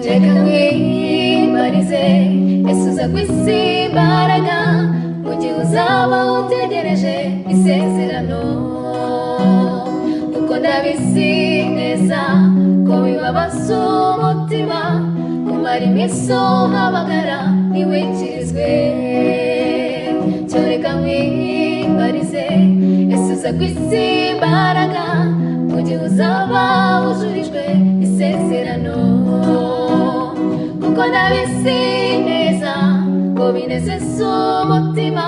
Reka nkwibarize, ese uza kwisi imbaraga mu gihe uzaba utegereje isezerano? Kuko ndabizi neza ko bibabaza umutima kumara iminsi uhamagara ntiwikirizwe. Cyo reka nkwibarize, ese uza kwisi imbaraga mu gihe uzaba wujurijwe isezerano? Kuko ndabizi neza ko binezeza umutima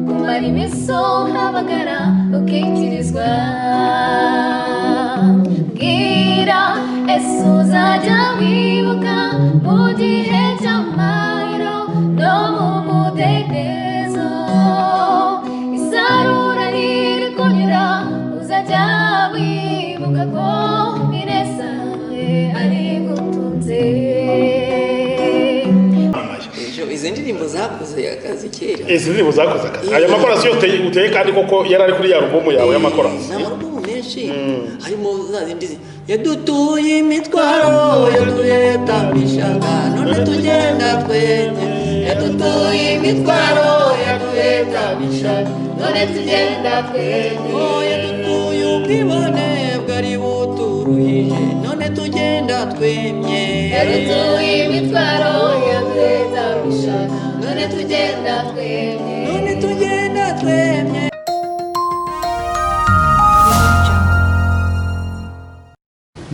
kumara iminsi uhamagara ukikirizwa. Bwira, ese uzajya wibuka mu gihe cy'amahoro no mu mudendezo? Isarura riri kunyura, uzajya wibuka ko ineza ari gutunze. Izi ndirimbo zakoze akazi kera. Izi ndirimbo zakoze akazi. Aya makorasi yose uteye kandi koko yari ari kuri ya alubumu yawe y'amakorasi. Ni amarubumu menshi harimo za zindi yadutuye imitwaro yaduhetamishaga none tugenda twemye. Yadutuye imitwaro yaduhetamishaga none tugenda twemye. Yadutuye ubwibone bwari buturuhije none tugenda twemye. Yadutuye imitwaro yaduhetamishaga none tugenda twemye. None tugenda twemye.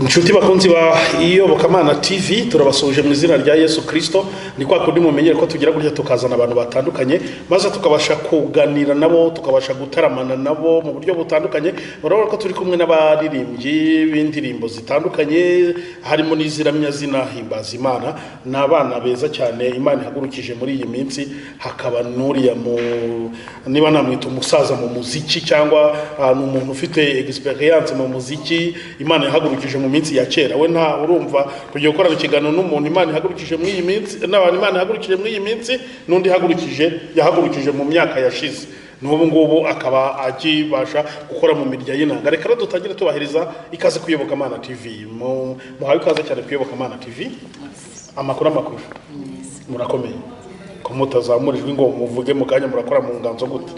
Inshuti bakunzi ba Iyobokamana TV, turabasuhuje mu izina rya Yesu Kristo. Ni kwa kundi mumenyere ko tugira gutya tukazana abantu batandukanye maze tukabasha kuganira nabo, tukabasha gutaramana nabo mu buryo butandukanye. Urabona ko turi kumwe n'abaririmbyi b'indirimbo zitandukanye harimo n'iziramya zinahimbaza Imana. Ni abana beza cyane Imana ihagurukije muri iyi minsi. Hakaba n'uriya mu niba namwita umusaza mu muziki cyangwa ni umuntu ufite experience mu muziki Imana yahagurukije mu minsi ya kera. We nta urumva kugiye gukora ikiganiro n'umuntu Imana ihagurukije muri iyi minsi, n'abantu Imana ihagurukije muri iyi minsi, n'undi ihagurukije yahagurukije mu myaka yashize, n'ubu ngubu akaba akibasha gukora mu mirya y'inanga. Reka rero dutangire tubahiriza ikaze ku Iyobokamana TV. Muhawe ikaze cyane ku Iyobokamana TV. Amakuru amakuru, murakomeye ko mutazamura ijwi ngo muvuge mu kanya, murakora mu nganzo gute?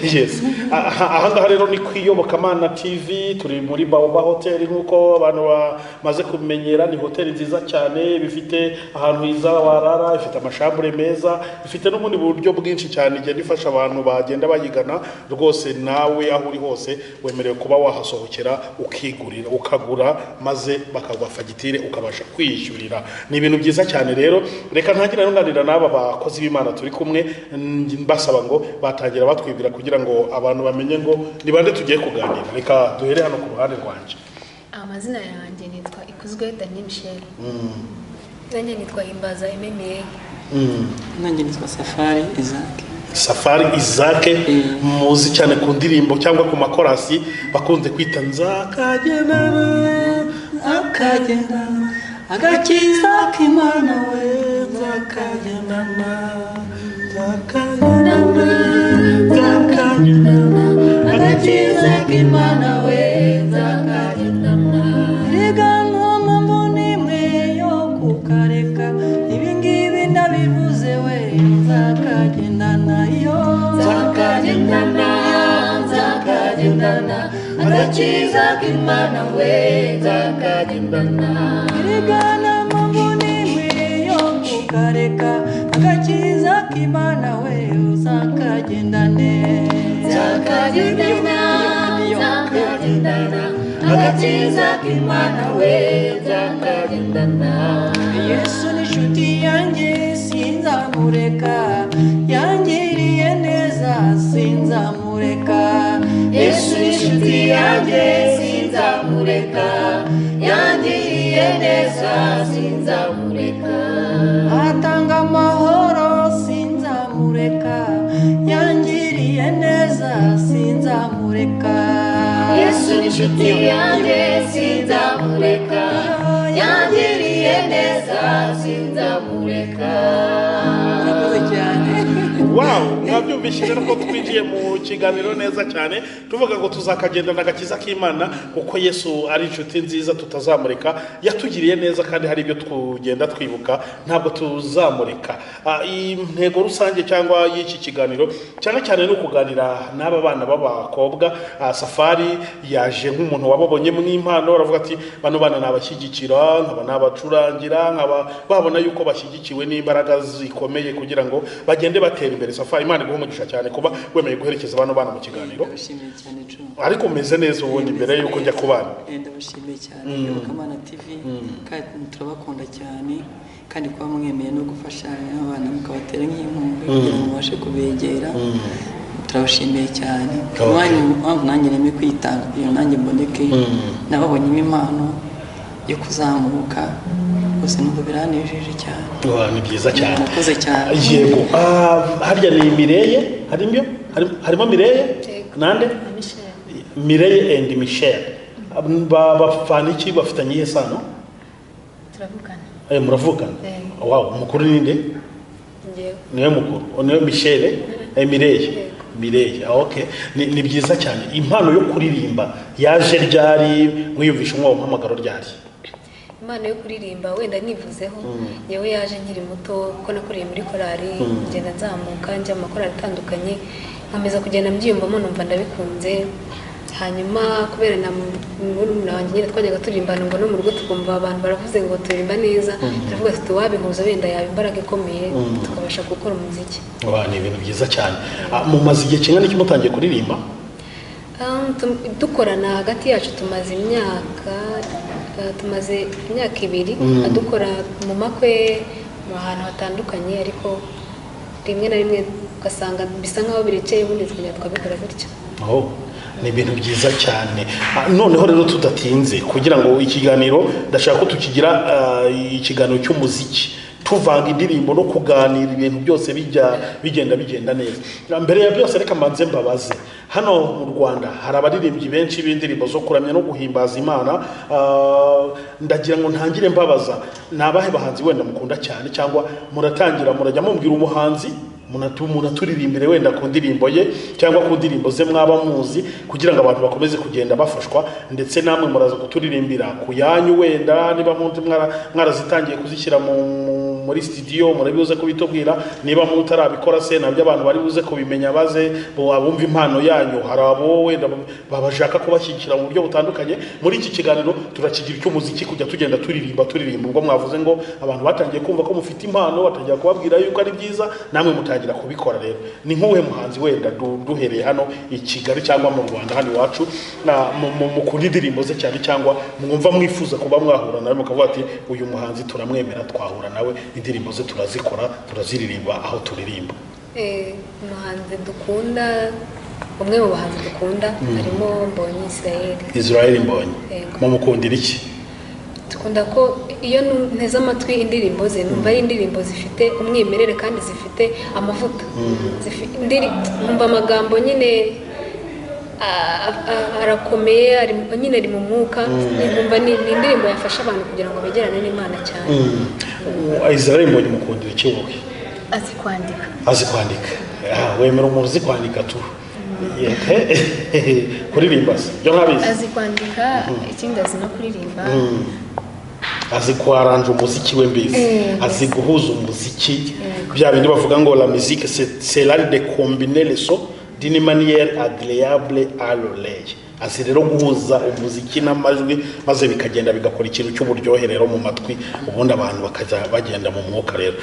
Yes, aha ngaha rero ni ku Iyobokamana TV, turi muri Baobab Hotel nk'uko abantu bamaze kumenyera. Ni hoteli nziza cyane, bifite ahantu hiza warara, ifite amashambure meza, ifite n'ubundi buryo bwinshi cyane igenda ifasha abantu bagenda bayigana. Rwose nawe aho uri hose wemerewe kuba wahasohokera ukigurira, ukagura maze bakaguha fagitire ukabasha kwiyishyurira. Ni ibintu byiza cyane. Rero reka ntangire nunganira n'aba bakozi b'Imana turi kumwe, mbasaba ngo batangira batwibwira kugira ngo abantu bamenye ngo ni bande tugiye kuganira. Reka duhere hano ku ruhande rwanjye. Amazina yanjye nitwa Ikuzwe Daniel Michel. Nanjye nitwa Himbaza Ememie. Nanjye nitwa Safari Isaac. Safari Isaac muzi cyane ku ndirimbo cyangwa ku makorasi bakunze kwita nzakagendana, akagendana agakiza k'Imana we, nzakagendana, nzakagendana, nzakagendana agakiza k'Imana we, nzakagendana. Erega nta mpamvu n'imwe yo kukareka, ibi ngibi ndabivuze we, nzakagendana yo, nzakagendana, nzakagendana agakiza k'Imana we, nzakagendana. Erega nta mpamvu n'imwe yo kukareka, agakiza k'Imana we, uzakagendane. Nzakagendana, nzakagendana agakiza k'Imana we, nzakagendana. Yesu ni inshuti yanjye sinzamureka, yangiriye neza sinzamureka. Yesu ni inshuti yanjye sinzamureka, yangiriye neza sinzamureka. Atanga amahoro sinzamureka, yangiriye neza sinzamureka. Yesu ni inshuti yanjye sinzamureka, yangiriye neza sinzamureka. Murakoze cyane. Wow, mwabyumvise. Murabyumvishije ko twinjiye mu kiganiro neza cyane, tuvuga ngo tuzakagendana agakiza k'Imana kuko Yesu ari inshuti nziza tutazamureka, yatugiriye neza kandi hari ibyo tugenda twibuka, ntabwo tuzamureka. Intego rusange cyangwa y'iki kiganiro cyane cyane ni ukuganira n'aba bana b'abakobwa. Safari yaje nk'umuntu wababonye mu impano, aravuga ati bano bana nabashyigikira, nkaba nabacurangira, nkaba babona yuko bashyigikiwe n'imbaraga zikomeye kugira ngo bagende batera imbere. Safari, Imana iguhe umugisha cyane kuba wemeye guherekeza bano bana mu kiganiro. Ndabashimiye cyane John. Ariko umeze neza ubundi mbere yuko njya ku bana? Ndabashimiye cyane Iyobokamana TV, kandi turabakunda cyane, kandi kuba mwemeye no gufasha abana mukabatera nk'inkunga kugira ngo mubashe kubegera, turabashimiye cyane. Impamvu nanjye nemeye kwitanga kugira ngo nanjye mboneke, nababonyemo impano yo kuzamuka rwose, numva biranejeje cyane. Ni byiza cyane. Murakoze cyane. Yego. Harya ni Mireye, harimo Mireye nande? Na Michel. Mireye and Michel bafana iki, bafitanye iyihe sano? Turavugana. Muravugana? Wow, umukuru ni nde? Njyewe. Niwe mukuru, niwe Michel, Mireye. Mireye, okay. Ni byiza cyane. Impano yo kuririmba yaje ryari? Mwiyumvisha umwe muhamagaro ryari? Impano yo kuririmba wenda nivuzeho, yewe yaje nkiri muto kuko nakoreye muri korali, ngenda nzamuka njya mu makorali atandukanye, nkomeza kugenda mbyiyumvamo, numva ndabikunze. Hanyuma kubera na murumuna wanjye nyine twajyaga turirimbana, ngo no mu rugo tukumva abantu baravuze ngo turirimba neza, turavuga tuti wabihuza wenda yaba imbaraga ikomeye, tukabasha gukora umuziki. Ni ibintu byiza cyane. Mumaze igihe kingana iki mutangiye kuririmba? Dukorana hagati yacu tumaze imyaka 2 dukora mu makwe mu hantu hatandukanye, ariko rimwe na rimwe ugasanga bisa nkaho birekeye, ubundi tukajya twabikora gutyo. Ni ibintu byiza cyane. Noneho rero tudatinze, kugira ngo ikiganiro ndashaka ko tukigira ikiganiro cy'umuziki, tuvanga indirimbo no kuganira, ibintu byose bijya bigenda neza. Mbere ya byose reka mbanze mbabaze, hano mu Rwanda hari abaririmbyi benshi b'indirimbo zo kuramya no guhimbaza Imana. Ndagira ngo ntangire mbabaza, ni abahe bahanzi wenda mukunda cyane, cyangwa muratangira murajya mumbwira umuhanzi munaturirimbire wenda ku ndirimbo ye cyangwa ku ndirimbo ze mwaba muzi, kugira ngo abantu bakomeze kugenda bafashwa, ndetse namwe muraza kuturirimbira ku yanyu wenda niba mwarazitangiye kuzishyira muri studio, murabibuze kubitubwira. Niba mutarabikora se nabyo abantu bari buze kubimenya, baze abumva impano yanyu, hari abo wenda babashaka kubashyigikira mu buryo butandukanye. Muri iki kiganiro turakigira icy'umuziki, kujya tugenda turirimba. Ubwo mwavuze ngo abantu batangiye kumva ko mufite impano, batangira kubabwira yuko ari byiza, namwe mutangira kubikora. Rero ni nk'uwe muhanzi wenda duhereye hano i Kigali cyangwa mu Rwanda hano iwacu, mukunda indirimbo ze cyane, cyangwa mwumva mwifuza kuba mwahura nawe mukavuga ati uyu muhanzi turamwemera, twahura nawe, indirimbo ze turazikora, turaziririmba aho turirimba. Umuhanzi dukunda, umwe mu bahanzi dukunda harimo Mbonyi Israel. Israel Mbonyi, mumukundira iki? Dukunda ko iyo nteze amatwi indirimbo ze numva ari indirimbo zifite umwimerere kandi zifite amavuta. Numva amagambo nyine arakomeye, nyine ari mu mwuka, numva ni indirimbo yafasha abantu kugira ngo begerane n'Imana cyane. Israel Mbonyi mukundira iki wowe? Azi kwandika. Azi kwandika. Wemera umuntu uzi kwandika tu. Kuririmba se byo nkabizi. Azi kwandika, ikindi azi no kuririmba. Azi kwaranja umuziki we mbizi, azi guhuza umuziki, bya bindi bavuga ngo la musique c'est l'art de combiner les sons d'une manière agréable à l'oreille. Azi rero guhuza umuziki n'amajwi maze bikagenda bigakora ikintu cy'uburyohe rero mu matwi, ubundi abantu bakajya bagenda mu mwuka rero.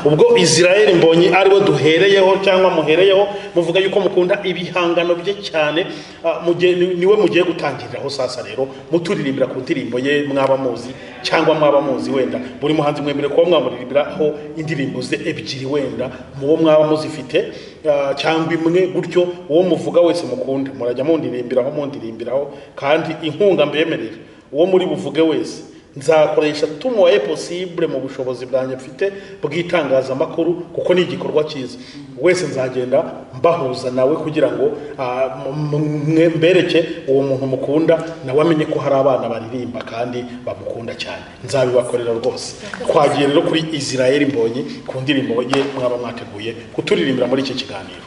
Ubwo Israel Mbonyi ariwe duhereyeho cyangwa muhereyeho, muvuga yuko mukunda ibihangano bye cyane, niwe mugiye gutangiriraho sasa rero muturirimbira ku ndirimbo ye mwaba muzi cyangwa mwaba muzi wenda buri muhanzi mwemere kuba mwamuririmbiraho indirimbo ze ebyiri wenda muwo mwaba muzifite cyangwa imwe gutyo, uwo muvuga wese mukunda murajya mundirimbiraho kandi inkunga mbemerera uwo muri buvuge wese Nzakoresha tumuwaye possible mu bushobozi bwanjye mfite bw'itangazamakuru, kuko ni igikorwa cyiza. Wese nzagenda mbahuza nawe kugira ngo mbereke uwo muntu mukunda, nawe amenye ko hari abana baririmba kandi bamukunda cyane. Nzabibakorera rwose. Twagiye rero kuri Israel Mbonyi ku ndirimbo ye mwaba mwateguye kuturirimbira muri iki kiganiro.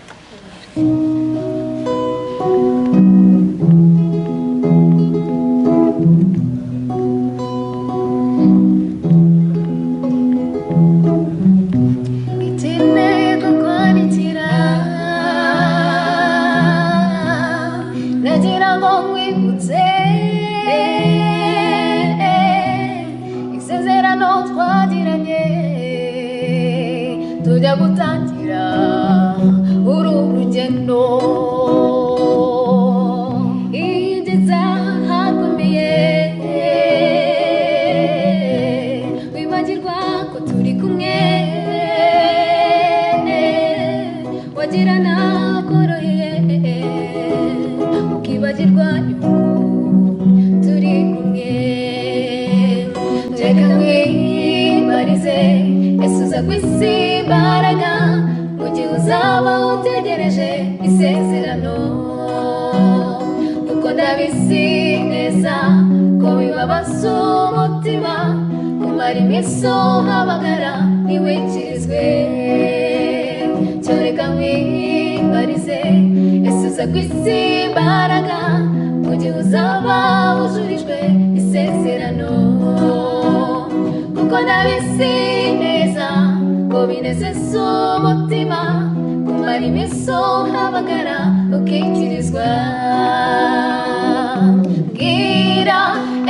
Gutangira uru rugendo igeza hakomeye, wibagirwa ko turi kumwe, wagira nakoroheye ukibagirwa yuko turi kumwe. Reka nkwibarize, ese uza kwisi imbaraga mu gihe uzaba utegereje isezerano? Kuko ndabizi neza ko bibabaza umutima kumara iminsi uhamagara ntiwikirizwe. Cyo reka nkwibarize, ese uza kwisi imbaraga mu gihe uzaba wujurijwe isezerano? Kuko ndabizi neza ko binezeza umutima kumara iminsi uhamagara ukikirizwa. Mbwira,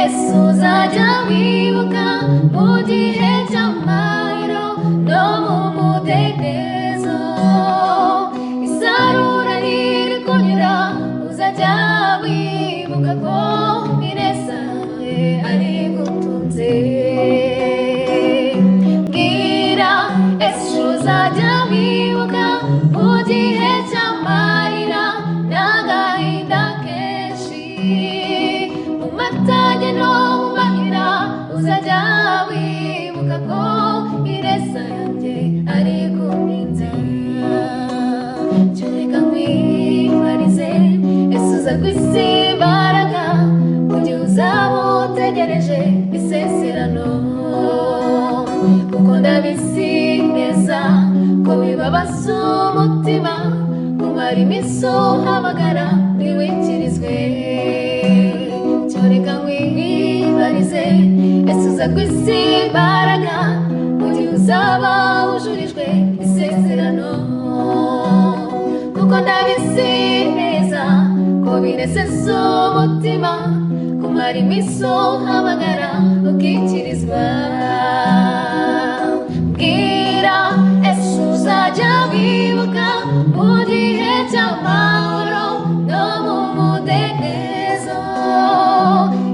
ese uzajya wibuka mu gihe cy'amahoro no mu mudendezo? Isarura riri kunyura, uzajya wibuka ko ineza ari gutunze. Mbwira, ese uzajya wibuka mu gihe cy'amarira n'agahinda kenshi, mu matage no mu mahina, uzajya wibuka ko ineza yanjye ari kuninze. Cyo reka nkwibarize, ese uza kwisi imbaraga mu gihe uzaba utegereje isezerano? Kuko ndabizi neza ko bibabaza umutima kumara iminsi uhamagara ntiwikirizwe. Cyo reka nkwibarize, ese uza kwisi imbaraga mu gihe uzaba wujurijwe isezerano? Kuko ndabizi neza ko binezeza umutima kumara iminsi uhamagara ukikirizwa. Mbwira, ese uzajya wibuka mu gihe cy'amahoro no mu mudendezo?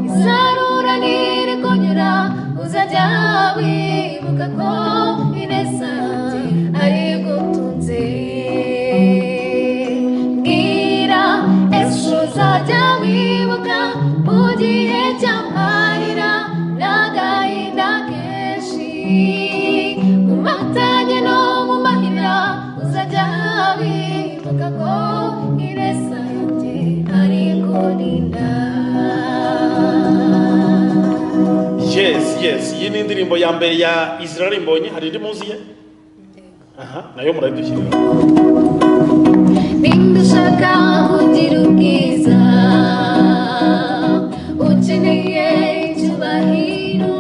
Isarura riri kunyura, uzajya wibuka ko ineza yanjye ari gutunze. Mbwira, ese uzajya wibuka mu gihe cy'amarira n'agahinda kenshi, mu matage no mu mahina, uzajya wibuka ko ineza yanjye ari kurinda. Yes, yes, iyi ni indirimbo ya mbere ya Israel Mbonyi. Hari indi muzi ye? Aha, nayo murayidushyirira. Ninde ushaka kugira ubwiza, ukeneye icyubahiro,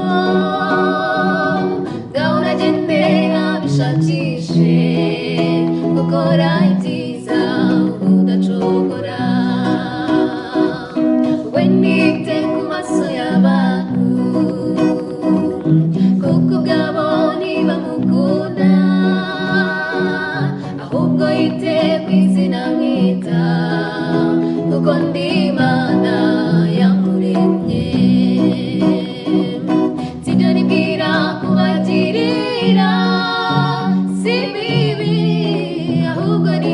gahunda agende abishakishe, gukora ibyiza udacogora. We nite ku maso y'abantu, kuko ubwabo ntibamukunda, ahubwo yite ku izina mwita, kuko ndi Imana yamuremye. Sibyo nibwira kubagirira si bibi, ahubwo ni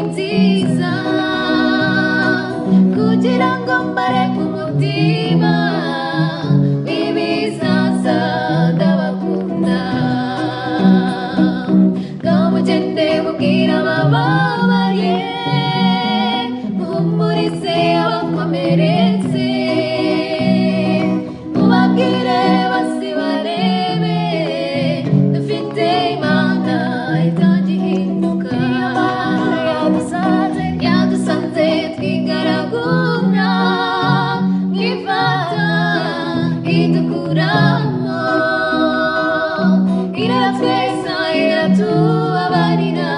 Iratweza, iratubabarira,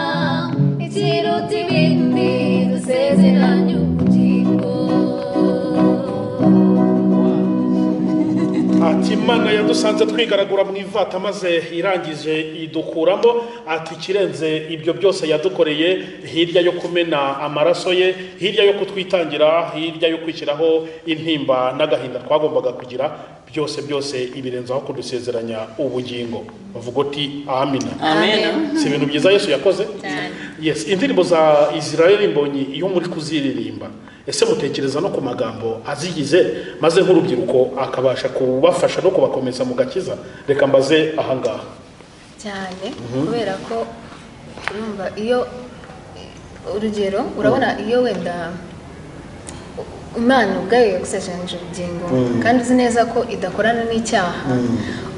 ikiruta ibindi dusezeranye ubugingo. Ati Imana yadusanze twigaragura mu ivata, maze irangije idukuramo. Ati ikirenze ibyo byose yadukoreye, hirya yo kumena amaraso ye, hirya yo kutwitangira, hirya yo kwishyiraho intimba n'agahinda twagombaga kugira, byose byose ibirenzaho kudusezeranya ubugingo. Bavuga uti amina. Amen. Si ibintu byiza Yesu yakoze? Yes. Indirimbo za Israel Mbonyi, iyo muri kuziririmba, ese mutekereza no ku magambo azigize, maze nk'urubyiruko akabasha kubafasha no kubakomeza mu gakiza? Reka mbaze ahangaha. Cyane, kubera ko urumva iyo, urugero, urabona iyo wenda Imana ubwayo yagusezeranyije ubugingo kandi uzi neza ko idakorana n'icyaha,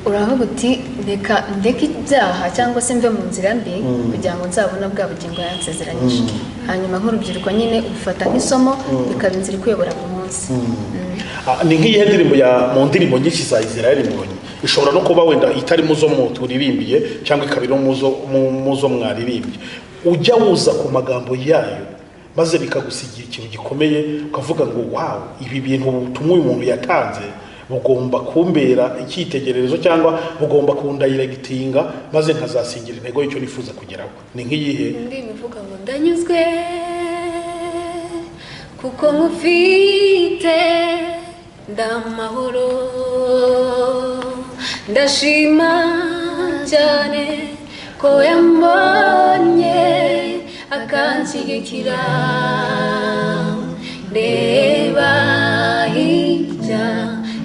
uravuga uti reka ndeke ibyaha cyangwa se mve mu nzira mbi kugira ngo nzabone bwa bugingo yansezeranyije. Hanyuma nk'urubyiruko nyine ubifata nk'isomo, bikaba inzira ikuyobora buri munsi. Ah, ni nk'iyihe ndirimbo ya mu ndirimbo nyinshi za Israel Mbonyi, ishobora no kuba wenda itari mu zo turirimbiye cyangwa ikaba iri mu zo mwaririmbye, ujya wuza ku magambo yayo maze bikagusigira ikintu gikomeye, ukavuga ngo wow, ibi bintu, ubutumwa uyu muntu yatanze bugomba kumbera icyitegererezo cyangwa bugomba kundirectinga, maze nkazasingira intego y'icyo nifuza kugeraho? Ni nk'iyihe? Indirimbo ivuga ngo ndanyuzwe kuko nkufite, ndamahoro, ndashima cyane ko yambonye akanshyigikira, reba hirya,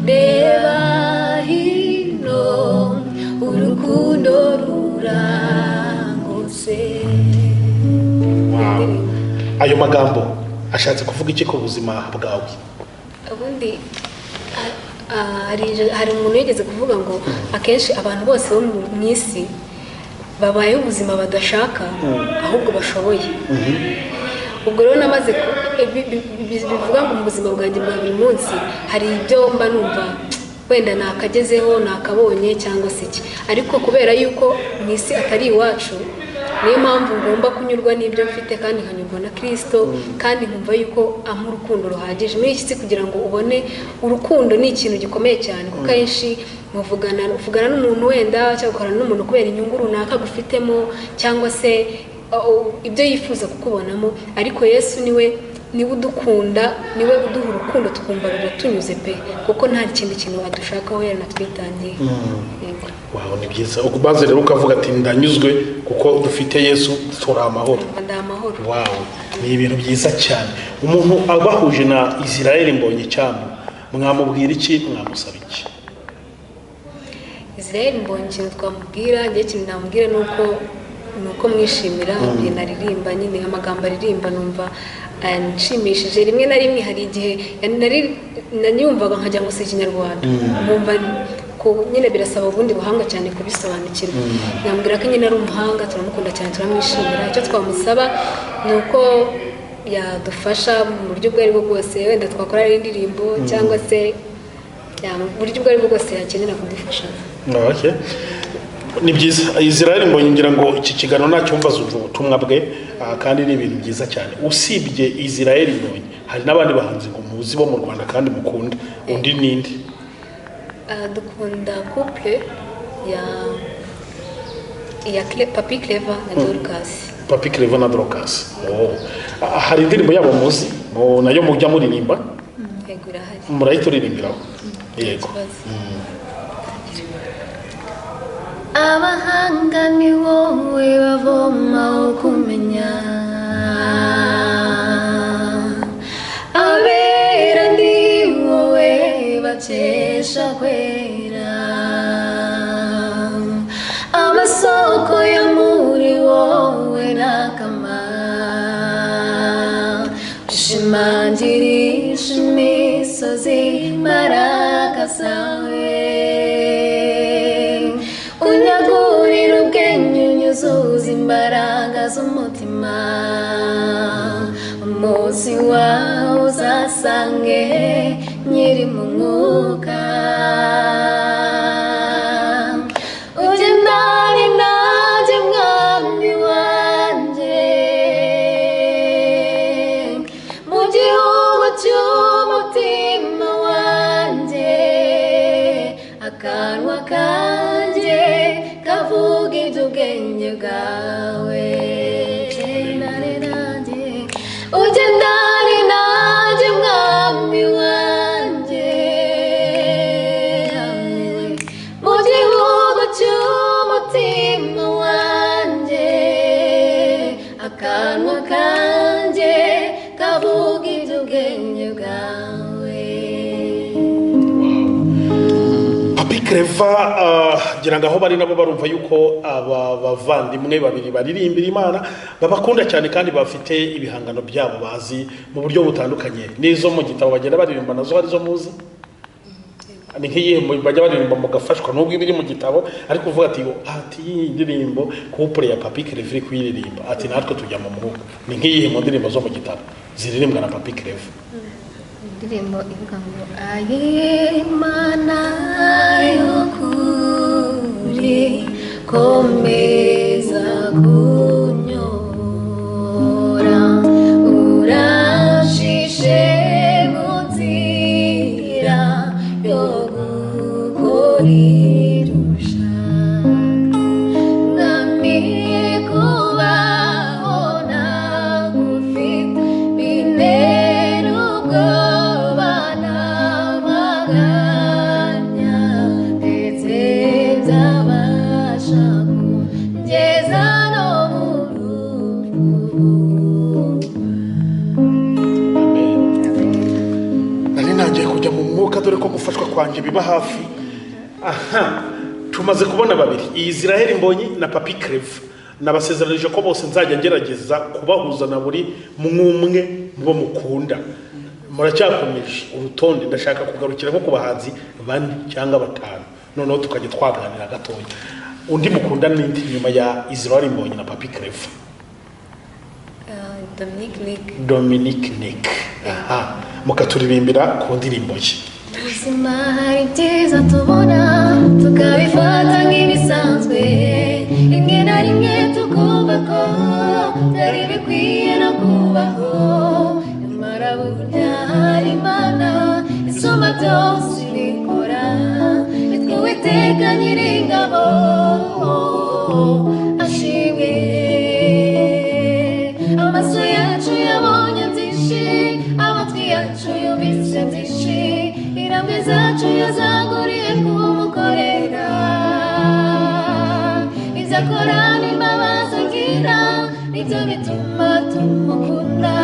reba hino, urukundo rurangose. Wow. Ayo magambo ashatse kuvuga iki ku buzima bwawe? Ubundi hari umuntu wigeze kuvuga ngo akenshi abantu bose bo mu isi babayeho ubuzima badashaka ahubwo bashoboye. Ubwo rero namaze bivuga ngo mu buzima bwanjye bwa buri munsi hari ibyo mba numva wenda nakagezeho, nakabonye cyangwa se iki, ariko kubera yuko mu isi atari iwacu, niyo mpamvu ngomba kunyurwa n'ibyo mfite kandi nkanyurwa na Kirisito, kandi nkumva yuko ampa urukundo ruhagije muri iki si. Kugira ngo ubone urukundo ni ikintu gikomeye cyane, kuko akenshi muvugana, uvugana n'umuntu wenda cyangwa ukorana n'umuntu kubera inyungu runaka agufitemo cyangwa se ibyo yifuza kukubonamo, ariko Yesu niwe udukunda, niwe uduha urukundo tukumva ruratunyuze pe, kuko nta kindi kintu adushakaho, yaranatwitangiye. Yego. Wow, ni byiza. Maze rero ukavuga ati ndanyuzwe kuko dufite Yesu, turi amahoro. Ndi amahoro. Wow, ni ibintu byiza cyane. Umuntu abahuje na Israel Mbonyi icyambu, mwamubwira iki? Mwamusaba iki? Israel Mbonyi, ikintu twamubwira, njye ikintu namubwira ni uko mwishimira ibintu aririmba nyine, amagambo aririmba numva anshimishije. Rimwe na rimwe hari igihe nanyumvaga nkajya ngo si ikinyarwanda, nkumva nyine birasaba ubundi buhanga cyane kubisobanukirwa. Namubwira ko nyine ari umuhanga, turamukunda cyane, turamwishimira. Icyo twamusaba ni uko yadufasha mu buryo ubwo aribwo bwose, wenda twakora indirimbo cyangwa se mu buryo ubwo aribwo bwose yakenera kudufasha. Okay. Ni byiza. Israel Mbonyi, ngira ngo iki kiganiro nacyumva azumva ubutumwa bwe, kandi ni ibintu byiza cyane. Usibye Israel Mbonyi, hari n'abandi bahanzi ngo muzi bo mu Rwanda kandi mukunda. Undi ninde? Dukunda couple ya Papi Clever na Dorcas. Papi Clever na Dorcas. Oh. Hari indirimbo yabo muzi nayo mujya muririmba? Yego, irahari. Murayituririmbiraho? Yego. Ikibazo. Abahanga ni wowe bavoma kumenya, abera ni wowe bakesha kwera, amasoko yo muri wowe nakama, ushimangirisha imisozi imbaraga zawe, unyagurira ubwenge, unyuzuza imbaraga z'umutima, umunsi wawe uzasange nkiri mu mwuka ugendane. kavuga iby'ubwenge bwawe. Ugendane nanjye mwami wanjye, mu gihugu cy'umutima wanjye, akanwa kanjye kavuga iby'ubwenge bwawe. Papi Clever, ngira ngo aho bari nabo barumva yuko aba bavandimwe babiri baririmbira Imana babakunda cyane, kandi bafite ibihangano byabo bazi mu buryo butandukanye. N'izo mu gitabo bagenda baririmba nazo arizo muzi, ni nk'iyihe bajya baririmba mugafashwa nubwo ibiri mu gitabo, ariko uvuga ati ati iyi ndirimbo couple ya Papi Clever iri kuyiririmba, ati natwe tujya mu mwuka. Ni nk'iyihe mu ndirimbo zo mu gitabo ziririmbwa na Papi Clever? Indirimbo ivuga ngo Imana y'ukuri komeza kunyora, uranshishe mu nzira yo gukora ushaka, mwami kubaho ntagufite bintera ubwoba n'amaganya, ndetse byabasha kungeza no mu rupfu. Nari ntangiye kujya mu mwuka, dore ko gufashwa kwanjye biba hafi. Aha tumaze kubona babiri, Israel Mbonyi na Papi Clever. Nabasezeranije ko bose nzajya ngerageza kubahuza na buri mwumwe mubo mukunda. Muracyakomeje urutonde, ndashaka kugarukira nko ku bahanzi 4 cyangwa 5, noneho tukajya twaganira gatoya. Undi mukunda n'indi nyuma ya Israel Mbonyi na Papi Clever? Dominic Nick. Dominic Nick. Aha, mukaturirimbira ku ndirimbo ye. Ubuzima hari ibyiza tubona tukabifata nk'ibisanzwe, rimwe na rimwe tukumva ko byari bikwiye no kubaho, nyamara burya hari Imana isumba byose ibikora, nitwe Uwiteka Nyiringabo ashimwe. Amaso yacu yabonye byinshi, amatwi yacu yumvise byinshi, intambwe zacu yazaguriye kumukorera. Ibyo akora n'imbabazi agira nibyo bituma tumukunda,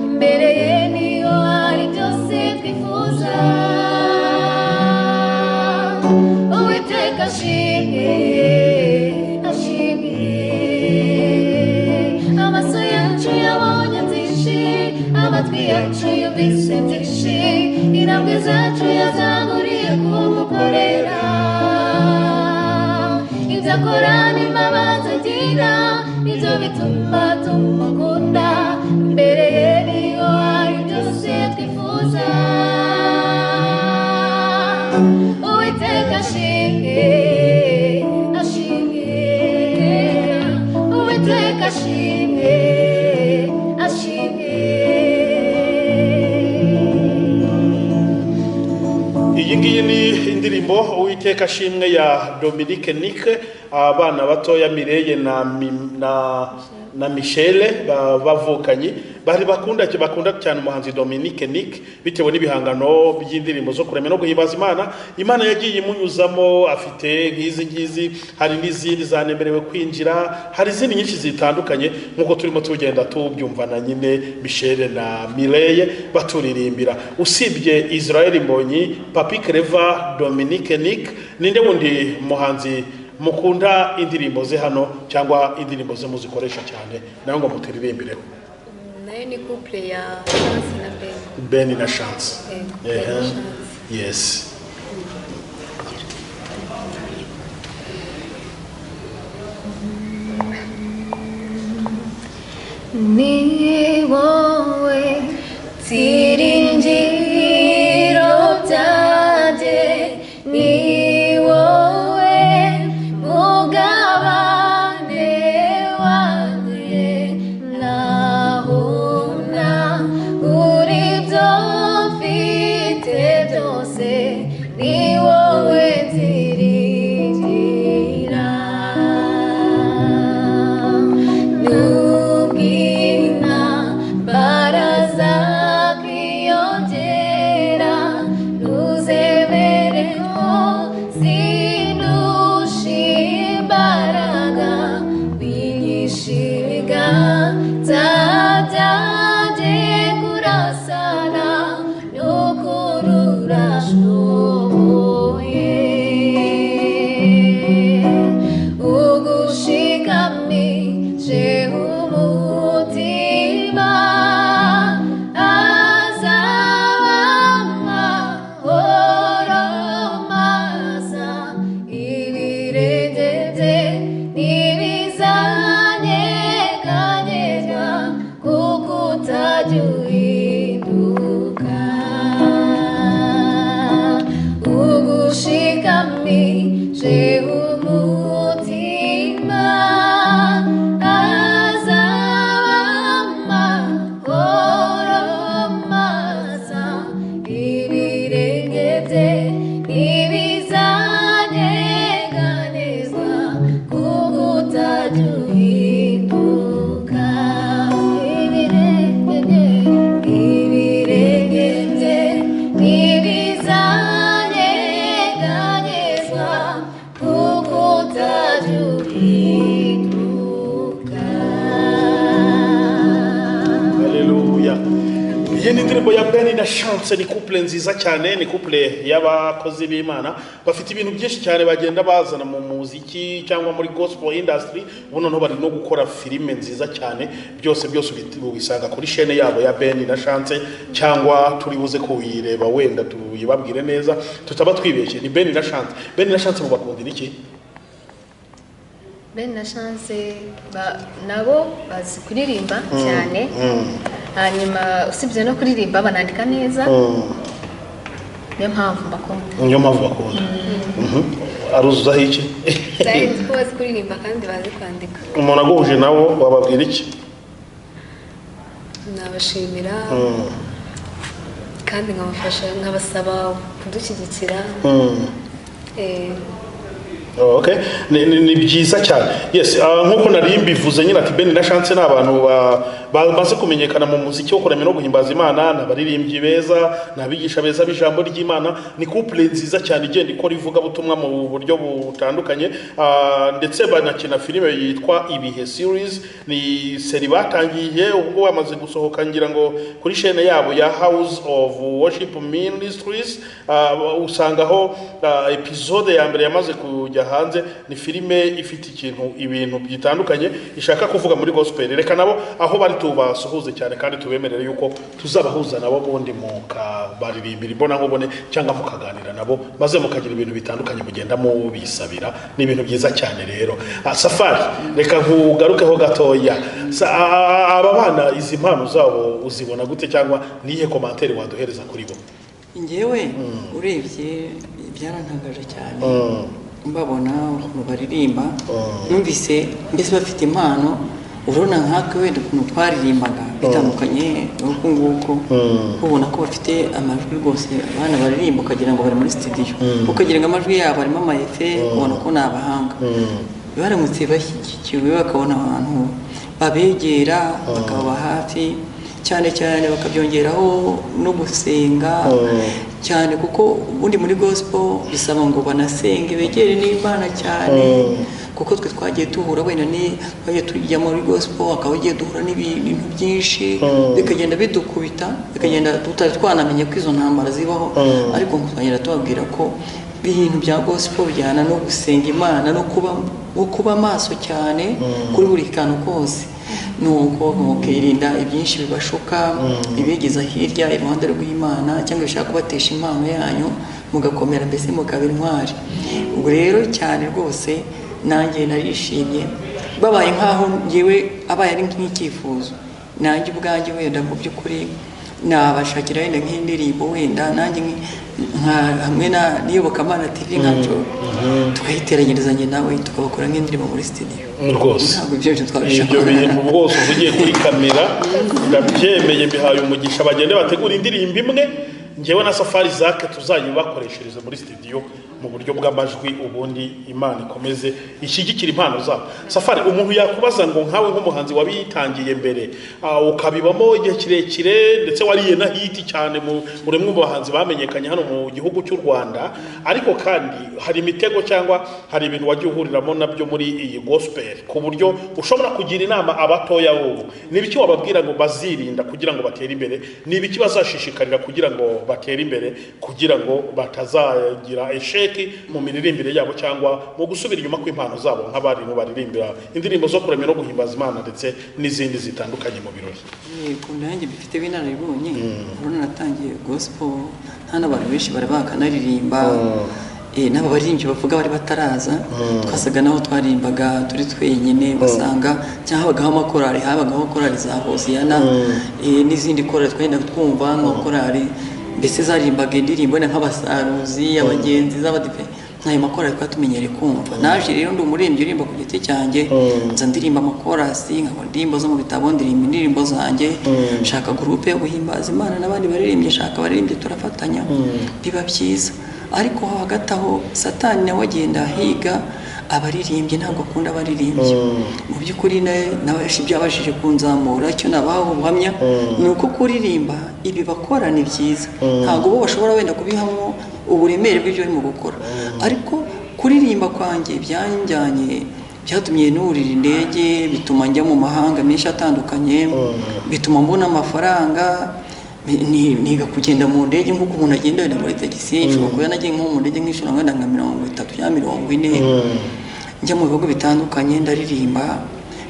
imbere ye niho hari byose twifuza. Uwiteka ashimwe, ashimwe. Amaso yacu yabonye byinshi, amatwi yacu yumvise byinshi, intambwe zacu yazaguriye kumukorera. Ibyo akora n'imbabazi agira nibyo bituma tumukunda, imbere ye niho hari byose twifuza. Uwiteka ashimwe, ashimwe. Uwiteka ashimwe, ashimwe. Iyi ngiyi ni indirimbo Uwiteka ashimwe ya Dominic Nick. Abana batoya Mireye na Michelle bavukanye bari bakunda cyane umuhanzi Dominic Nick bitewe n'ibihangano by'indirimbo zo kurema no guhimbaza Imana. Imana yagiye imunyuzamo, afite nk'izi ngizi, hari n'izindi zanemerewe kwinjira, hari izindi nyinshi zitandukanye nk'uko turimo tugenda tubyumvana nyine Michelle na Mireye baturirimbira. Usibye Israel Mbonyi, Papi Clever, Dominic Nick, ninde wundi muhanzi mukunda indirimbo ze hano cyangwa indirimbo ze muzikoresha cyane nawe ngo muturirimbire? Nayo ni couple ya Chance na Ben. Ben na Chance. Yes. Ni wowe byiringiro byanjye, ni wowe mugabane wanjye, nahuna uri byo mfite byose, ni wowe nziringira. Ugushikamije umutima azaba amahoro masa, ibirenge bye ntibizanyeganyezwa kuko utajya uhinduka. Ugushikamije umutima azaba amahoro masa, ibirenge bye ntibizanyeganyezwa kuko utajya uhinduka. Ibirenge bye ntibizanyeganyezwa kuko utajya uhinduka. Haleluya. Iyi ni indirimbo ya Ben na Chance, ni couple nziza cyane, ni couple y'abakozi b'Imana bafite ibintu byinshi cyane bagenda bazana mu muziki cyangwa muri gospel industry. Ubu noneho bari no gukora filime nziza cyane, byose byose ubisanga kuri chaîne yabo ya Ben na Chance, cyangwa turi buze kuyireba wenda tuyibabwire neza tutaba twibeshye. Ni Ben na Chance. Ben na Chance mubakundira iki? Ben na Chance nabo bazi kuririmba cyane, hanyuma usibye no kuririmba banandika neza, niyo mpamvu mbakunda. Niyo mpamvu bakunda. Aruzuzaho iki? Nzi ko bazi kuririmba kandi bazi kwandika. Umuntu aguhuje nabo wababwira iki? Nabashimira kandi nkabafasha, nkabasaba kudushyigikira. Okay. Ni byiza cyane. Yes, nkuko nari mbivuze nyine ati Ben na Chance ni abantu bamaze kumenyekana mu muziki wo kuramya no guhimbaza Imana, ni abaririmbyi beza, ni abigisha beza b'ijambo ry'Imana, ni couple nziza cyane igenda ikora ivugabutumwa mu buryo butandukanye, ndetse banakina filime yitwa Ibihe series, ni seri batangiye ubwo bamaze gusohoka ngira ngo kuri chaîne yabo ya House of Worship Ministries, usangaho episode ya mbere yamaze kujya hanze. Ni filime ifite ikintu ibintu bitandukanye ishaka kuvuga muri gospel. Reka nabo aho bari tubasuhuze cyane kandi tubemerere yuko tuzabahuza nabo bundi mukabaririmbira imbona nkubone cyangwa mukaganira nabo, maze mukagira ibintu bitandukanye mugenda mubisabira. Ni ibintu byiza cyane rero. Safari, reka nkugarukeho gatoya. Aba bana izi mpano zabo uzibona gute, cyangwa nihe commentaire waduhereza kuri bo? Njyewe urebye byarantangaje cyane mbabona ukuntu baririmba, numvise mbese bafite impano. Urabona nkatwe wenda ukuntu twaririmbaga bitandukanye n'uku nguku, ubona ko bafite amajwi rwose, abana baririmba ukagira ngo bari muri studio, ukagira ngo amajwi yabo arimo ama effet, ubona ko ni abahanga. Baramutse bashyigikiwe bakabona abantu babegera bakababa hafi cyane cyane, bakabyongeraho no gusenga cyane, kuko ubundi muri gospel bisaba ngo banasenge begere n'Imana cyane, kuko twe twagiye duhura wenda ni twagiye tujya muri gospel, akaba ugiye duhura n'ibintu byinshi bikagenda bidukubita, bikagenda tutari twanamenye ko izo ntambara zibaho, ariko twagenda tubabwira ko ibintu bya gospel bijyana no gusenga Imana no kuba maso cyane kuri buri kantu kose, nuko mukirinda ibyinshi bibashuka ibigeza hirya iruhande rw'Imana cyangwa bishaka kubatesha impano yanyu, mugakomera mbese mukaba intwari. Ubwo rero cyane rwose nanjye narishimye, babaye nkaho ngewe abaye ari nk'icyifuzo nanjye ubwanjye wenda mu by'ukuri nabashakira wenda nk'indirimbo wenda nanjye hamwe na Iyobokamana TV nkacu tukayiteranyirizanya nawe tukabakora nk'indirimbo muri studio rwose. Ntabwo ibyo bintu twabishaka. Ibyo bintu rwose uvugiye kuri kamera ndabyemeye, mbihaye umugisha. Bagende bategura indirimbo imwe, njyewe na Safari Zake tuzayibakoreshereza muri studio mu buryo bw'amajwi, ubundi Imana ikomeze ishyigikira impano zabo. Safari, umuntu yakubaza ngo nkawe nk'umuhanzi wabitangiye mbere, ukabibamo igihe kirekire ndetse wariye na hit cyane muri umwe mu bahanzi bamenyekanye hano mu gihugu cy'u Rwanda, ariko kandi hari imitego cyangwa hari ibintu wagiye uhuriramo nabyo muri iyi gospel ku buryo ushobora kugira inama abatoya bubu, ni ibiki wababwira ngo bazirinda kugira ngo batere imbere, ni ibiki bazashishikarira kugira ngo batere imbere, kugira ngo batazagira esheki mu miririmbire yabo cyangwa mu gusubira inyuma kw'impano zabo nk'abarimu baririmbira indirimbo zo kuramya no guhimbaza Imana ndetse n'izindi zitandukanye mu birori? Yego, nanjye bifite inararibonye. Urabona natangiye gospel nta n'abantu benshi bari bakanaririmba, n'abo baririmbyi bavuga bari bataraza. Twasaga naho twaririmbaga turi twenyine, ugasanga cyangwa habagaho amakorali, habagaho korali za Hoziyana, n'izindi korali twagenda twumva, nka korali mbese zaririmbaga indirimbo wenda nk'abasaruzi, abagenzi z'abadive, ayo makorali twari tumenyereye kumva. Naje rero ndi umuririmbyi uririmba ku giti cyanjye, nza ndirimba amakorasi, nkakora indirimbo zo mu bitabo, ndirimba indirimbo zanjye, nshaka gurupe yo guhimbaza Imana n'abandi baririmbyi, nshaka abaririmbyi turafatanya, biba byiza. Ariko hagati aho Satani nawe agenda ahiga abaririmbyi, ntabwo akunda abaririmbyi. Mu by'ukuri nawe ibyo yabashije kunzamura, icyo nabaha ubuhamya ni uko kuririmba ibi bakora ni byiza, ntabwo bo bashobora wenda kubihamo uburemere bw'ibyo barimo gukora. Ariko kuririmba kwanjye byanjyanye, byatumye nurira indege, bituma njya mu mahanga menshi atandukanye, bituma mbona amafaranga, niga kugenda mu ndege nk'uko umuntu agenda wenda muri tagisi. Nshobora kuba nagiye nko mu ndege nk'inshuro wenda nka 30 cyangwa 40, njya mu bihugu bitandukanye ndaririmba,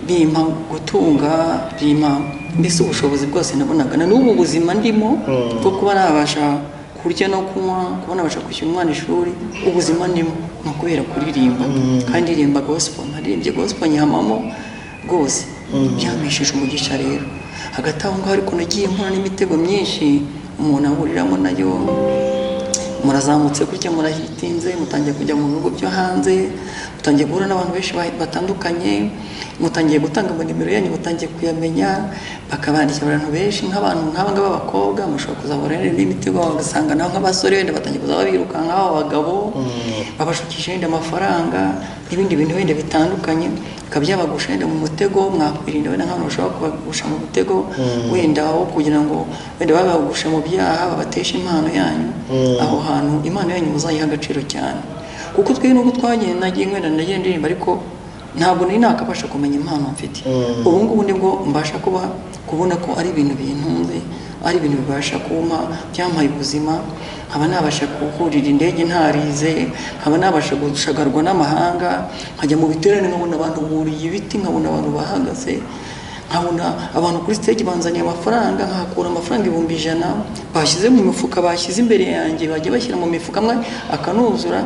bimpa gutunga, bimpa mbese ubushobozi bwose nabonaga. Na n'ubu buzima ndimo bwo kuba nabasha kurya no kunywa, kuba nabasha kwishyura umwana ishuri, ubuzima ndimo ni ukubera kuririmba. Kandi ndirimba gospel, naririmbye gospel nyihamamo rwose, byampesheje umugisha. Rero hagati aho ngaho ariko nagiye mpura n'imitego myinshi umuntu ahuriramo nayo. Murazamutse gutya, murahitinze, mutangiye kujya mu bihugu byo hanze, mutangiye guhura n'abantu benshi batandukanye, mutangiye gutanga amanimero yanyu, mutangiye kuyamenya, bakabandikira abantu benshi nk'abantu nk'aba ngaba b'abakobwa, mushobora kuzahura n'imitego, bagasanga nabo nk'abasore wenda batangiye kuzaba birukanka nk'aba bagabo, babashukisha wenda amafaranga n'ibindi bintu wenda bitandukanye, bikaba byabagusha wenda mu mutego. Mwakwirinda wenda nk'abantu bashobora kubagusha mu mutego wenda wo kugira ngo wenda babagusha mu byaha, babateshe impano yanyu. Aho hantu impano yanyu muzayiha agaciro cyane, kuko twe nubwo twagiye nagiye wenda nagiye ndirimba, ariko ntabwo nari nakabasha kumenya impano mfite. Ubu ngubu nibwo mbasha kubona ko ari ibintu bintunze, ari ibintu bibasha kumpa, byampaye ubuzima, nkaba nabasha kuhurira indege ntarize, nkaba nabasha gushagarwa n'amahanga, nkajya mu biterane nkabona abantu buriye ibiti, nkabona abantu bahagaze, nkabona abantu kuri stage banzaniye amafaranga, nkahakura amafaranga 100,000 bashyize mu mifuka, bashyize imbere yanjye, bajya bashyira mu mifuka amwe akanuzura.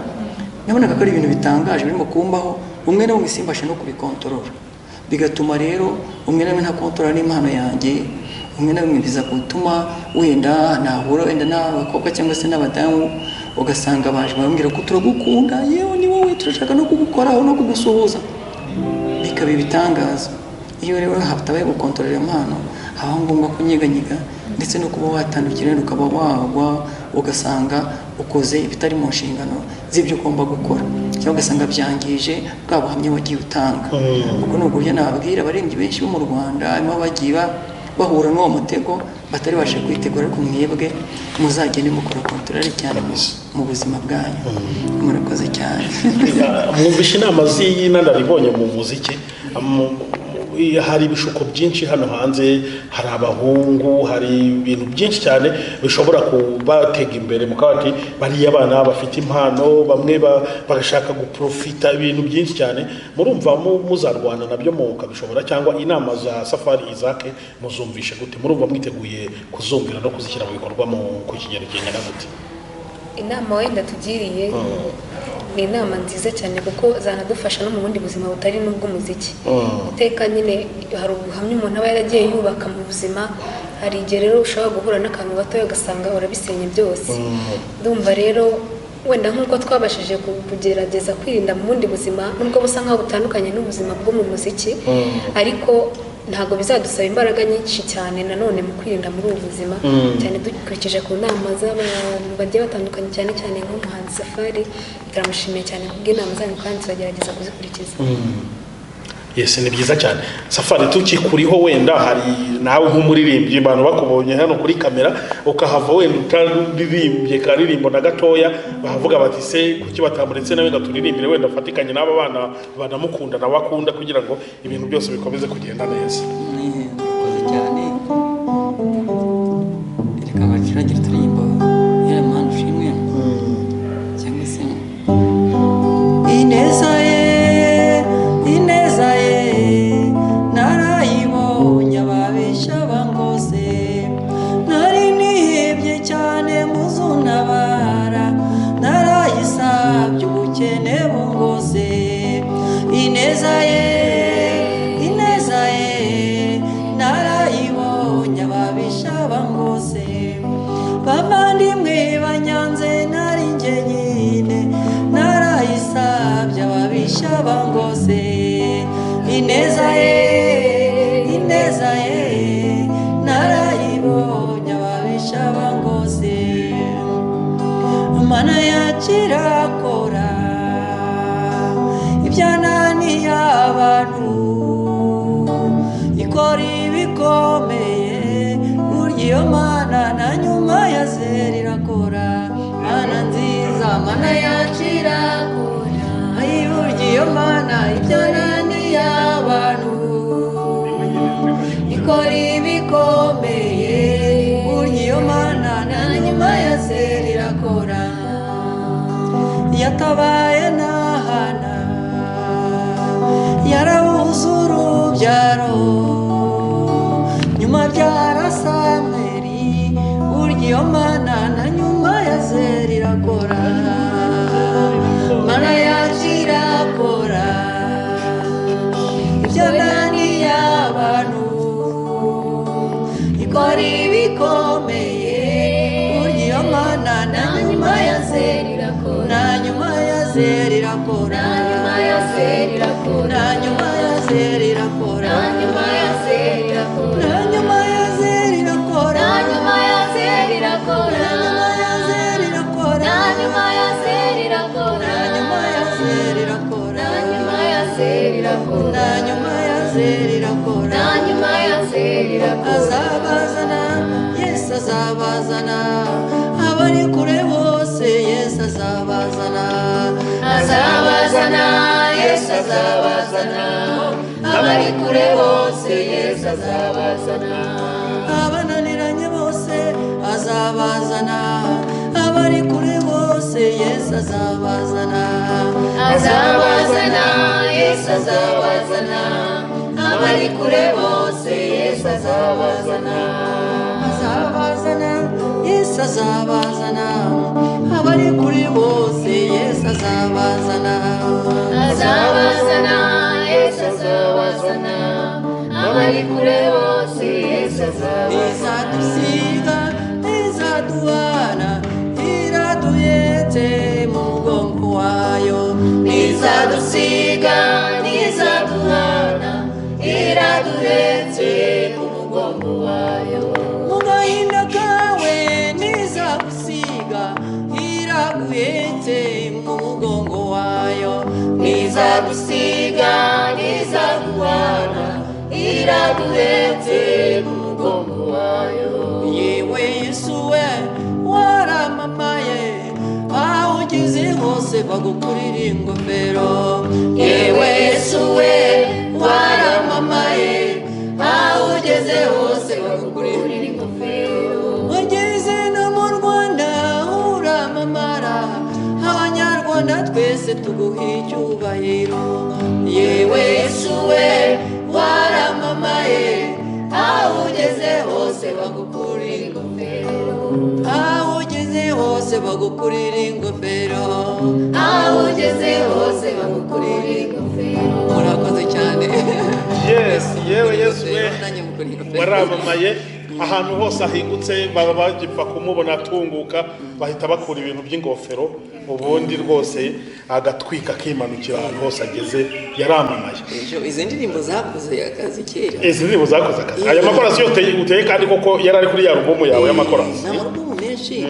Nabonaga ko ari ibintu bitangaje birimo kumbaho, umwe na umwe simbashe no kubikontorora, bigatuma rero umwe na umwe ntakontorora n'impano yanjye, umwe na umwe biza gutuma wenda nahura wenda n'abakobwa cyangwa se n'abadamu, ugasanga baje bambwira ko turagukunda, yewe ni wowe, turashaka no kugukoraho no kugusuhuza, bikaba ibitangaza. Iyo rero hatabaye gukontorora impano, haba ngombwa kunyiganyiga ndetse no kuba watandukira, ukaba wagwa, ugasanga ukoze ibitari mu nshingano z'ibyo ugomba gukora, cyangwa ugasanga byangije bwa buhamya wagiye utanga. Ubwo ni uburyo nababwira abaririmbyi benshi bo mu Rwanda harimo bagiye bahura n'uwo mutego batari bashe kwitegura, ariko mwebwe muzagende mukora kontorore cyane mu buzima bwanyu. Murakoze cyane. Mwumvishe inama z'inararibonye mu muziki. Hari ibishuko byinshi hano hanze, hari abahungu, hari ibintu byinshi cyane bishobora kubatega imbere mukaba bati bariya abana bafite impano, bamwe bagashaka guprofita ibintu byinshi cyane. Murumva muzarwana nabyo mukabishobora, cyangwa inama za Safari Isaac muzumvishe gute? Murumva mwiteguye kuzumvira no kuzishyira mu bikorwa ku kigero kingana gute? Inama wenda tugiriye ni inama nziza cyane, kuko zanadufasha no mu bundi buzima butari n'ubw'umuziki. Iteka nyine hari ubuhamya umuntu aba yaragiye yubaka mu buzima, hari igihe rero ushobora guhura n'akantu gatoya ugasanga urabisenye byose. Ndumva rero wenda nk'uko twabashije kugerageza kwirinda mu bundi buzima, nubwo busa nkaho butandukanye n'ubuzima bwo mu muziki, ariko ntabwo bizadusaba imbaraga nyinshi cyane nanone mu kwirinda muri ubu buzima, cyane dukurikije ku nama z'abantu bagiye batandukanye, cyane cyane nk'umuhanzi Safari. Turamushimiye cyane kubw'inama zanyu kandi turagerageza kuzikurikiza. Yes, ni byiza cyane. Safari, tukikuriho wenda hari nawe nk'umuririmbyi, abantu bakubonye hano kuri kamera ukahava wenda utaririmbye karirimbo na gatoya, bavuga bati se kuki batamuretse nawe ngo turirimbire wenda afatikanye n'aba bana banamukunda nawe akunda, kugira ngo ibintu byose bikomeze kugenda neza. Murakoze cyane. Reka bacurangire turirimbo. Ineza ye, ineza ye narayibonye ababisha bangose. Mana yakirakora ibyananiye abantu, ikora ibikomeye. Burya iyo Mana na nyuma ya zeri irakora. Mana nziza, Mana yakirakora, burya iyo Mana ibyananiye abantu, ikora ibikomeye. Burya iyo Mana na nyuma ya zeri irakora. Yatabaye n'ahana yarabuze urubyaro, nyuma byara Samweli. Burya iyo Mana na nyuma ya zeri irakora. Mana yacu irakora ibyananiye abantu, ikora ibikomeye. Burya iyo Mana na nyuma ya zeri irakora, na nyuma ya zeri irakora, na nyuma ya zeri irakora, na nyuma ya zeri irakora, na nyuma ya zeri irakora, na nyuma ya zeri irakora, na nyuma ya zeri irakora, na nyuma ya zeri irakora, na nyuma ya zeri irakora, na nyuma ya zeri irakora, na nyuma ya zeri irakora, na nyuma ya zeri irakora, na nyuma ya zeri irakora. Azabazana, Yesu azabazana, abari kure bose Yesu azabazana. Azabazana, Yesu azabazana, abari kure bose Yesu azabazana. Abananiranye bose azabazana, abari kure bose Yesu azabazana. Azabazana, Yesu azabazana, abari kure bose Yesu azabazana. Azabazana, Yesu azabazana, abari kure bose Yesu azabazana. Azabazana, Yesu azabazana, abari kure bose Yesu azabazana. Izadusiga, izaduhana, iraduhetse mu mugongo wayo. Izadusiga, izaduhana, iraduhetse mu mugongo wayo. Mu gahinda kawe ntizagusiga, iraguhetse mu mugongo wayo. Ntizagusiga, ntizaguhana, iraduhetse mu mugongo wayo. Yewe Yesu we waramamaye, aho ugeze hose bagukurira ingofero. Yewe Yesu we waramamaye, aho ugeze hose bagukurira ingofero. Wageze no mu Rwanda uramamara, Abanyarwanda twese tuguha icyubahiro. Yewe Yesu we waramamaye, aho ugeze hose bagukurira ingofero. Aho ugeze hose bagukurira ingofero. Aho ugeze hose bagukurira ingofero. Murakoze cyane. Yes, yewe Yesu we Nanjye mukurira ingofero. waramamaye ahantu hose ahingutse, baba bagipfa kumubona atunguka bahita bakura ibintu by'ingofero, ubundi rwose agatwika akimanukira ahantu hose ageze. Yaramamaye. Ejo izi ndirimbo zakoze akazi kera. Izi ndirimbo zakoze akazi. Aya makorasi yo uteye kandi koko yari ari kuri ya alubumu yawe y'amakorasi. Ni amarubumu menshi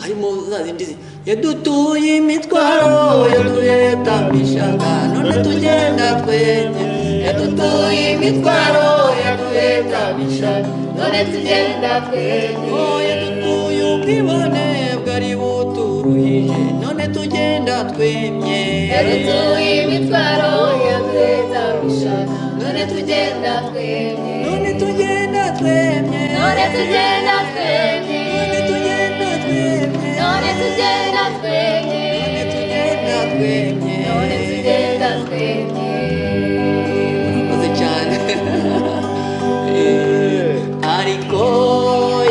harimo za zindi yadutuye imitwaro, yaduhetamishaga none tugenda twemye. Yadutuye imitwaro, yaduhetamishaga none tugenda twemye. Yadutuye ubwibone bwari buturuhije none tugenda twemye. Yadutuye imitwaro, yaduhetamishaga none tugenda twemye. None tugenda twemye. None tugenda twemye. None tugenda twemye. None tugenda twemye. None tugenda twemye. None tugenda twemye. Murakoze cyane. Ariko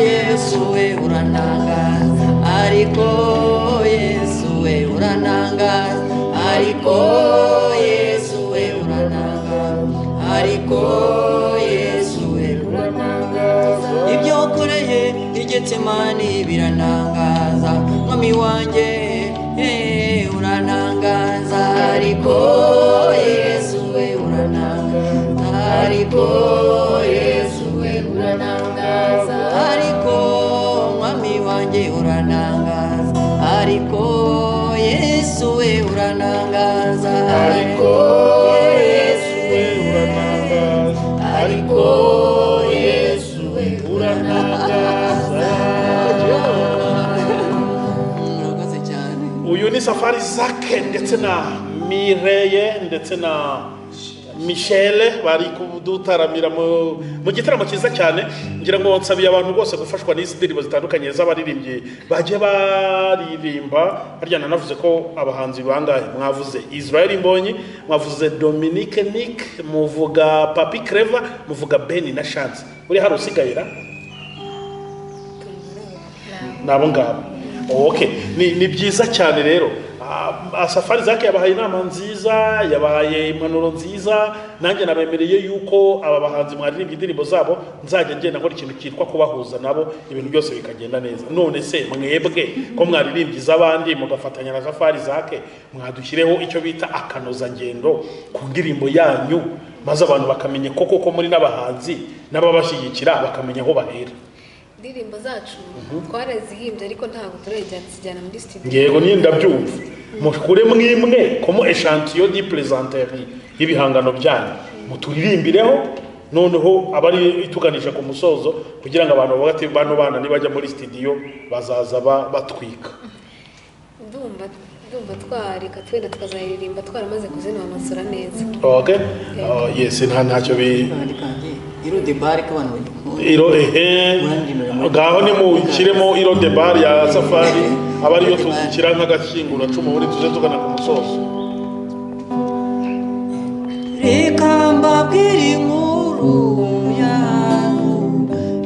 Yesu we urantangaza, ariko Yesu we urantangaza, ariko Yesu we urantangaza, ariko Yesu we Urantangaza. Ibyo ukoreye i Getsemani birantangaza, mwami wanjye urantangaza, ariko Yesu we urantangaza. uranangaza, ariko Yesu we uranangaza, ariko mwami wanjye uranangaza, ariko Yesu we uranangaza, Ariko Yesu we uranangaza, ariko Yesu we uranangaza. Murakoze cyane. Uyu ni Safari Zake ndetse na Mireye ndetse na Michelle bari kudutaramira mu gitaramo cyiza cyane. Ngira ngo nsabiye abantu bose gufashwa n'izi ndirimbo zitandukanye z'abaririmbyi bagiye baririmba. Harya nanavuze ko abahanzi bangahe mwavuze? Israel Mbonyi, mwavuze Dominique Nick, muvuga Papi Clever, muvuga Ben na Chance. Uri hari usigaye ra? Nabo ngabo. Okay, ni byiza cyane rero. Safari Zake yabahaye inama nziza, yabahaye impanuro nziza. Nanjye nabemereye yuko aba bahanzi mwaririmbye indirimbo zabo nzajya ngenda nkora ikintu cyitwa kubahuza nabo, ibintu byose bikagenda neza. None se mwebwe ko mwaririmbye iz'abandi mugafatanya na Safari Zake, mwadushyireho icyo bita akanozangendo ku ndirimbo yanyu, maze abantu bakamenya koko ko muri n'abahanzi n'ababashyigikira bakamenya aho bahera. Indirimbo zacu twarazihimbye, ariko ntabwo turajyana muri studio. Yego, ni ndabyumva. Mukure mwimwe como échantillon di plaisanterie y'ibihangano byanyu, muturimbireho, noneho abari ituganisha ku musozo, kugira ngo abantu bavuge ati bano bana nibajya muri studio bazaza batwika. Ndumva twareka twenda tukazaririmba twaramaze kuzinonosora neza. Okay. Yes, ntacyo bi Iro de bar ko abantu bagikunda. Iro ehe, ngaho ni mushyiremo Iro de bar ya Safari, aba ariyo tuzikira nk'agashyingura cumu muri tuje tugana ku musozo. Reka mbabwire inkuru yanyu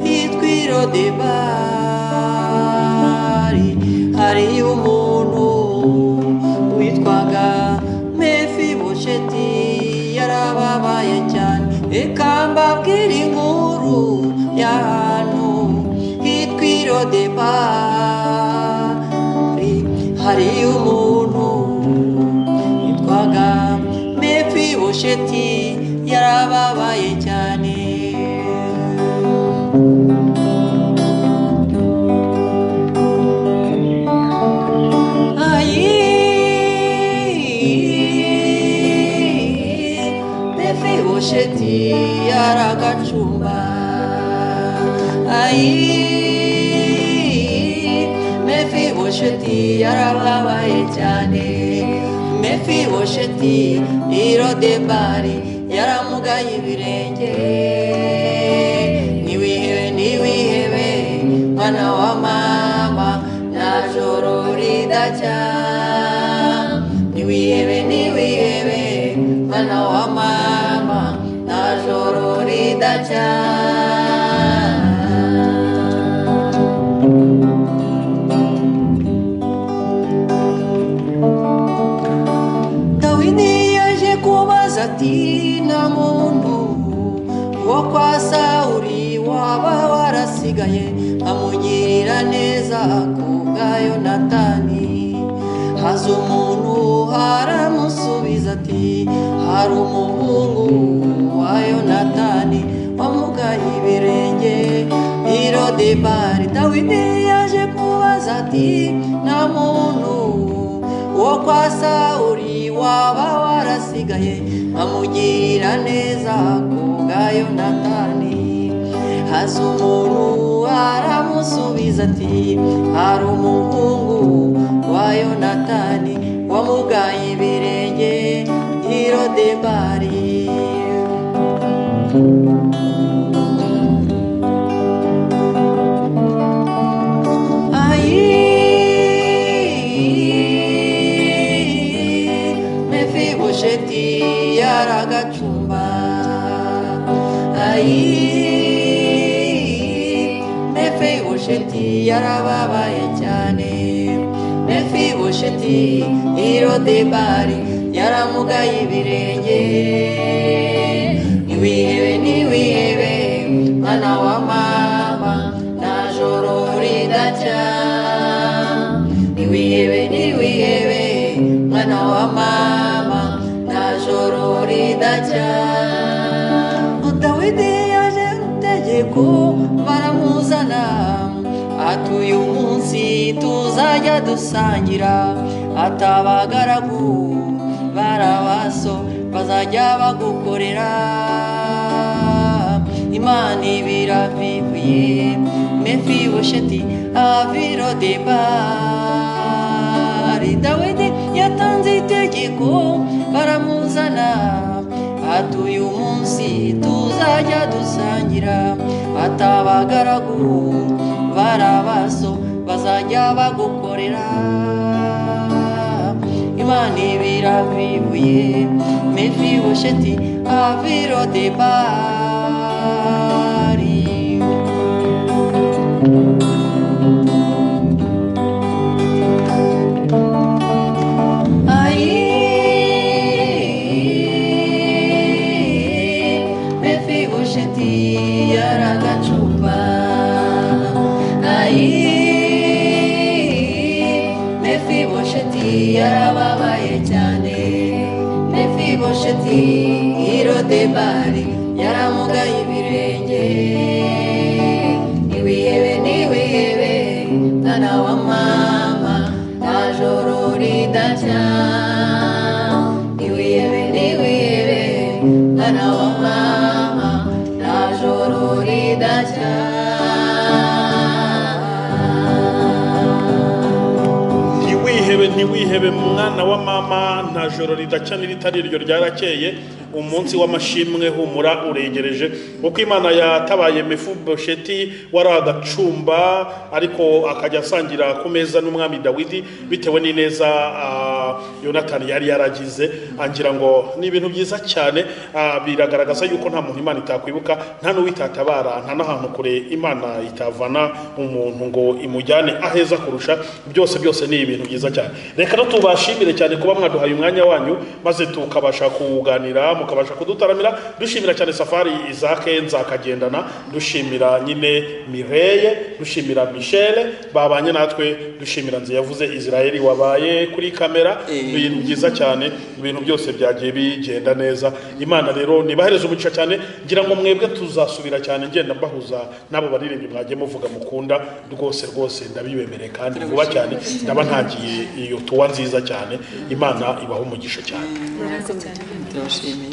yitwa Iro de bar. Hari umuntu witwaga Mefibosheti, yarababaye cyane. Reka mbabwire inkuru y'ahantu hitwa Iro de bar. Hari umuntu witwaga Mefibosheti, yarababaye cyane. Ayi, Mefibosheti yaragacumba. Ayi, Mefibosheti yarababaye cyane. Mefibosheti Iro de bar yaramugaye ibirenge. Niwihebe, niwihebe mwana wa mama, nta joro ridacya. Niwihebe, niwihebe mwana wa mama, nta joro ridacya. Dawidi yaje kubaza ati nta muntu wo kwa Sawuli waba warasigaye amugirira neza ku bwa Yonatani. Haza umuntu aramusubiza ati hari umuhungu wa Yonatani wamugaye ibirenge Iro de bar. Dawidi yaje kubaza ati nta muntu wo kwa Sawuli waba warasigaye amugirira neza ku bwa Yonatani. Haza umuntu aramusubiza ati hari umuhungu wa Yonatani wamugaye ibirenge Iro de bar. Ayi, Mefibosheti yaragacumba. Ayi, Mefibosheti yarababaye cyane. Mefibosheti Iro de bar yaramugaye ibirenge. Niwihebe, niwihebe mwana wa mama, nta joro ridacya. Niwihebe, niwihebe mwana wa mama, nta joro ridacya. itegeko baramuzana, ati uyu munsi tuzajya dusangira, atabagaragu barabaso bazajya bagukorera. Imana ibiravivuye Mefibosheti aviro de bari. Dawidi yatanze itegeko baramuzana, ati uyu munsi tuzajya dusangira, atabagaragu barabaso bazajya bagukorera. Imana ibiravivuye Mefibosheti aviro de bari. Ai, Mefibosheti yaragacumba. Ai, Mefibosheti yarababaye cyane. Mefibosheti irodebari yaramugaye ibirenge. Niwihebe niwihebe mwana wa mama, nta joro ridacya. Niwihebe niwihebe mwana wa mama, nta joro ridacya. Ntiwihebe ntiwihebe mwana wa mama, nta joro ridacya n'iritari iryo ryarakeye. Umunsi w'amashimwe humura uregereje, kuko Imana yatabaye Mefibosheti wari agacumba, ariko akajya asangira ku meza n'umwami Dawidi bitewe n'ineza Yonatani yari yaragize. Angira ngo ni ibintu byiza cyane, biragaragaza yuko nta muntu Imana itakwibuka, nta n'uwitatabara, nta n'ahantu kure Imana itavana umuntu ngo imujyane aheza kurusha byose. Byose ni ibintu byiza cyane. Reka no tubashimire cyane kuba mwaduhaye umwanya wanyu maze tukabasha kuganira, mukabasha kudutaramira. Dushimira cyane Safari Isaac Nzakagendana, dushimira nyine Mireye, dushimira Michelle babanye natwe, dushimira Nziyavuze Israel wabaye kuri kamera. Ibintu byiza cyane, ibintu byose byagiye bigenda neza. Imana rero nibahereze umugisha cyane. Ngira ngo mwebwe tuzasubira cyane, ngenda mbahuza n'abo baririmbyi mwagiye muvuga mukunda rwose rwose, ndabibemereye kandi vuba cyane ndaba ntagiye iyo tuwa nziza cyane. Imana ibaha umugisha cyane. Murakoze cyane. Turabashimiye.